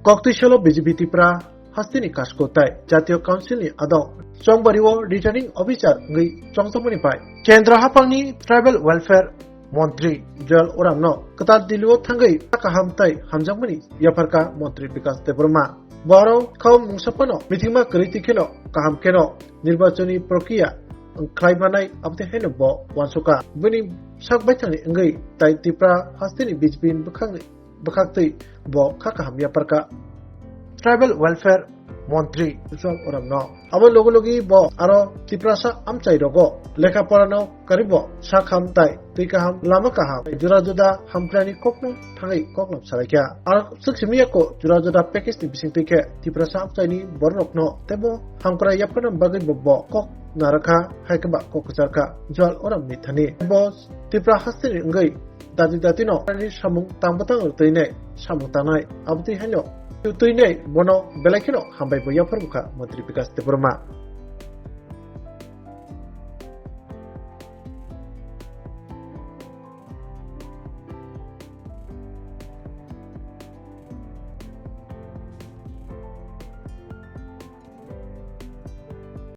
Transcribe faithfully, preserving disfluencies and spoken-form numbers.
Koktwi salo B J P Tripura hasteni kasko tai Jatiyo Council ni adong Chongbario Returning Officer wngwi chongjakmani bai Kendra haphangni Tribal Welfare Montri Jual Oramno kwtal Dillio thangwi kaham tai hamjakmani yapharkha Montri Bikas Debbarma. Bo aro khao mungsa phano mithima kwrwi twi kheno kaham kheno nirbachoni prokriya wngkhlai manai aboni haino bo uansukha. Bini sak baithangni wngwi tai Tripura hasteni B J P ni bwkhakni bwkhaktwi bo kha kaham yapharkha Tribal Welfare Montri Ujjwal Oramno. Abo logi logi bo aro Tiprasa amchai rogo lekha porano karibo sak ham tai twi kaham lama kaham jura juda hamkrai ni kokno thangwi koklam salaikha. Aro swk simi yako jura juda package ni bising twi khe Tiprasa amchai ni bororokno tebo hamkrai yapharna bagwi bo, bo kok narakha hai khe ba kok kwcharkha Ujjwal Oram ni thani. Bo Tripura hasteni wngwi dati dati no ani samung tang bwtang twi nai samung tangnai abotwi haino twi nai bono belai kheno hambai bo yaphar bwkha Montri Bikas Debbarma.